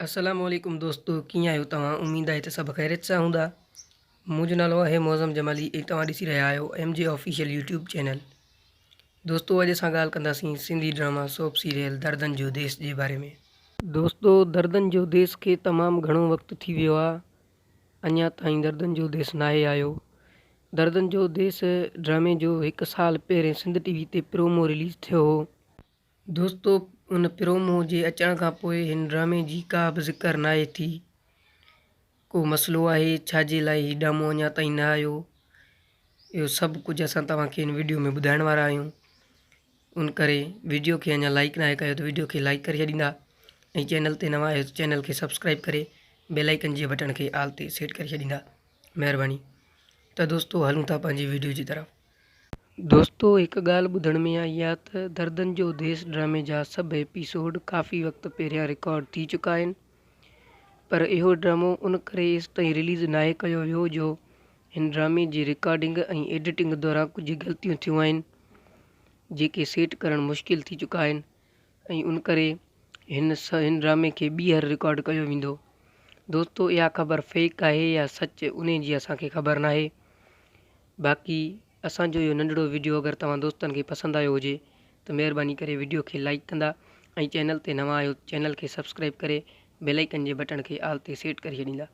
السلام عليڪم دوستو ڪيئن آهيو توهان اميد آهي ته سڀ خيريت سان هوندا منهنجو نالو آهي معظم جمالي ۽ توهان ڏسي رهيا آهيو M G official YouTube channel دوستو اڄ اسان ڳالهه ڪنداسين سنڌي ڊراما سوپ سيريل دردن جو ديس جي باري ۾. دوستو دردن جو ديس کي تمام گهڻو وقت ٿي ويو آ اڃا تائين دردن جو ديس ناهي آيو دردن جو ديس ڊرامي جو هڪ سال پهرين سنڌ ٽي وي تي پرومو رليز ٿيو هو. دوستو ان پرومو جي اچڻ کان پوء هن ڊرامي جي ڪا به ذڪر ناهي ٿي ڪو مسئلو آهي ڇا جي لاء هي ڊرامو اڃا تائين نه آيو اهو سڀ ڪجهه اسان توهان کي هن وڊيو ۾ ٻڌائڻ وارا آهيون ان ڪري وڊيو کي اڃا لائڪ ناهي ڪيو ته وڊيو کي لائڪ ڪري ڇڏيندا ۽ چينل تي نوان آهيو ته چينل کي سبسڪرائب ڪري بيل آئيڪن جي بٽڻ کي آل تي سيٽ ڪري ڇڏيندا مهرباني ته دوستو هلون ٿا پنهنجي وڊيو جي طرف. دوستو هڪ ڳالهه ٻڌڻ ۾ آئي آ ته دردن جو ديس ڊرامي جا سڀ ايپيسوڊ ڪافي وقت پهريان رڪارڊ ٿي چڪا آهن پر اهو ڊرامو ان ڪري ايستائين رليز ناهي ڪيو ويو جو هن ڊرامي جي رڪارڊنگ ۽ ايڊيٽنگ دوران ڪجهه غلطيون ٿيون آهن جيڪي سيٽ ڪرڻ مشڪل ٿي چڪا آهن ۽ ان ڪري هن هن ڊرامي کي ٻيهر رڪارڊ ڪيو ويندو دوستو اها خبر فيڪ آهي يا سچ انهي جي اسان کي خبر ناهي. باقي اسان جو اهو ننڍڙو وڊيو اگر توهان دوستن کي پسند آيو هجي ته مهرباني ڪري وڊيو کي لائيڪ ڪندا ۽ چينل تي نوان آهيو ته چينل کي سبسڪرائيب ڪري بيل آئيڪن جي بٽڻ کي آل تي سيٽ ڪري ڇڏيندا.